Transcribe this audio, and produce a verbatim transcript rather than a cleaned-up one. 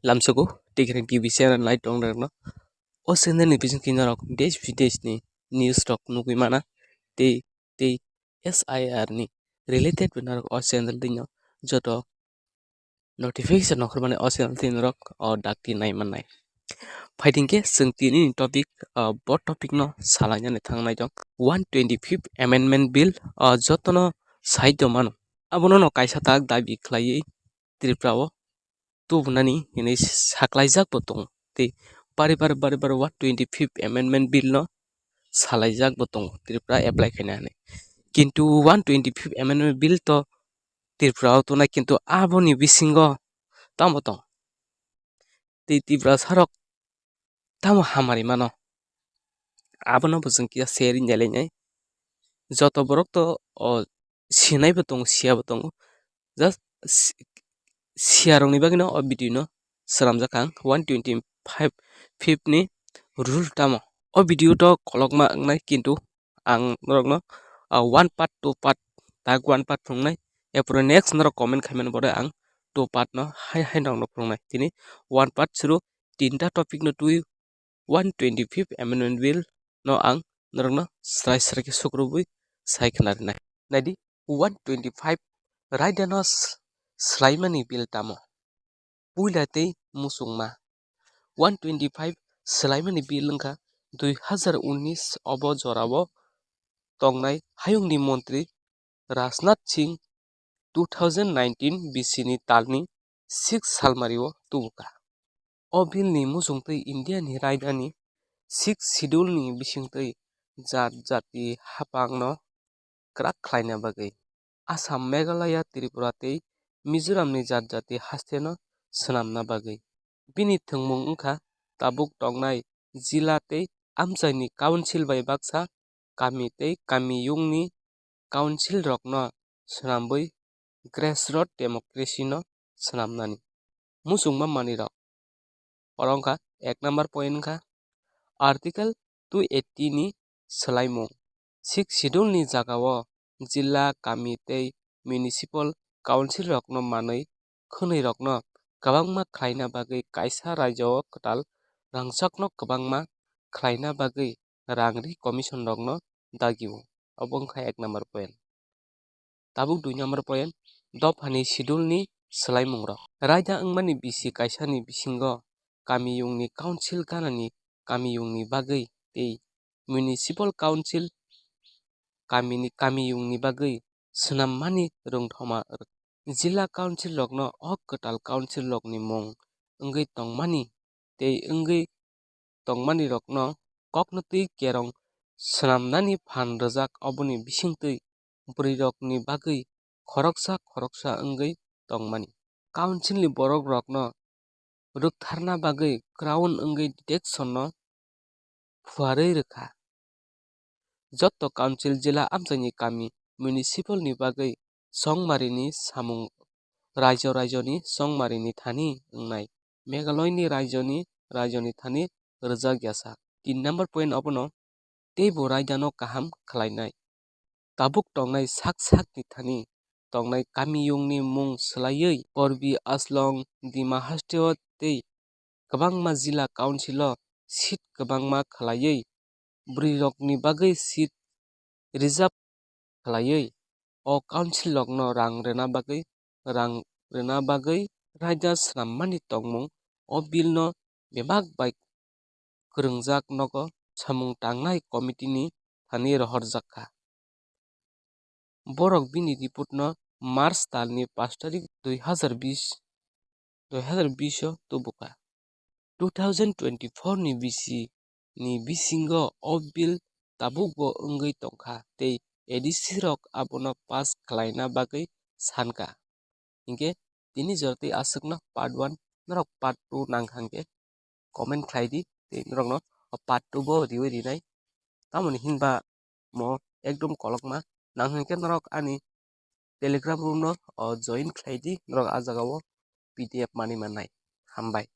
Lamsogo, Tigreng T V channel nai tong rok no. O channel ni bising khe norok desh bidesh ni news rok nugwi mana, tei, tei S I R ni related bo norok o channel dino joto notification nongkhormani o channel twi norok o dakti nai mannai. Phaiding khe chwng tini ni topic, ah, bo topic no salainani thangnai jong one twenty fifth amendment bill, ah, jotono side o mano. Abono no kaisa tak dabi khlaiwi Tripura o tubunani hinwi saklaijak bo tongo. Tei bari bari bari bari one twenty fifth amendment bill no salaijak bo tongo Tripura apply khaina hinwi. Kintu one twenty fifth amendment bill to Tripura o tongnai, kintu aboni bisingo tamo tong? Tei Tiprasa rok tamo hamari mano? Abono bo chwng kisa share wngya lainai. Joto borok to o sinai bo tongo, siya bo tongo. Just si-, siya rokni bagwino o video no swnamjak ang one twenty five fifth ni rule tamo. O video to kolokma wngnai, kintu ang norokno, ah, one part, two part, tak one part phunuknai. Epore next norok comment khaimani bore ang two part no hai hai norokno phunuknai. Tini one part suru tinta topic no twi one twenty fifth amendment bill no ang norokno srai srai khe sukrubwi sai khna rinai. Naidi, one twenty five raida no s-, swlaimani bill tamo? Puila tei muchungma. One twenty five swlaimani bill wngkha dui hazar unnish obo jorao tongnai hayungni montri Rajnath Singh two thousand nineteen B C ni talni six salmario tubukha. O bill ni muchungtwi India ni raidani six schedule ni bisingtwi jat jati haphangno kwrak khlaina bagwi, Assam, Meghalaya, Tripura tei Mizoram ni jat jati haste no swnamna bagwi. Bini thwngmung wngkha tabuk tongnai jila tei amchaini council bai baksa kami tei kamiyungni council rokno swnamwi grassroot democracy no swnamnani. Muchungma manwirok. Oro wngkha ek number point wngkha Article two eighty ni swlaimung. Sixth Schedule ni jagao jila, kami tei municipal council rokno manwi khwnwi rokno kwbangma khlaina bagwi kaisa raijao kwtal rangchakno kwbangma khlaina bagwi rang ri commission rokno dagio. Obo wngkha ek number point. Tabuk dui number point, dophani schedule ni swlaimungrok. Raida wngmani bisi kaisani bisingo kamiyungni council ganani kamiyungni bagwi tei municipal council kamini kamiyungni bagwi swnammani rwngthoma rw-, jila council rokno o kwtal council rokni mung wngwi tongmani tei wngwi tongmani rokno kokno twi kerong swnamnani phan rwjak, oboni bisingtwi bwrwirokni bagwi khoroksa khoroksa wngwi tongmani. Council ni borok rokno rwktharna bagwi crown wngwi detection no phuarwi rwkha. Jotto council jila amchaini kami municipal ni bagwi chongmarini samung raijo raijoni chongmarini thani wngnai. Meghalaya ni raijoni raijoni thani rwjak yasa. Tin number point obono teibo raidano kaham khlainai. Tabuk tongnai sak sakni thani tongnai kamiyungni mung swlaiwi Karbi Anglong, Dima Hasao tei kwbangma jila council o seat kwbangma khlaiwi bwrwirokni bagwi seat reserve khlaiwi o council rokno rang rwna bagwi, rang rwna bagwi raida swnammani tongmung o bill no bebak bai kwrwngjak nogo samung tangnai committee ni thani rohorjak kha. Borok bini report no March talni pash tarik dui hazar bish, dui hazar bish o tubukha. Two thousand twenty-four ni bisi ni bisingo o bill tabukbo wngwi tongkha tei A D C rok abono pass khlaina bagwi sankha. Hinkhe tini jora tei aswkno part one, norok part two nangkha hinkhe comment khlai di, tei norokno part two bo riwi rinai. Tamoni hinba mo ekdom kolokma nang hinkhe norok ani Telegram room no, o, join khlai di, norok a jagao P D F manwi mannai. Hambai.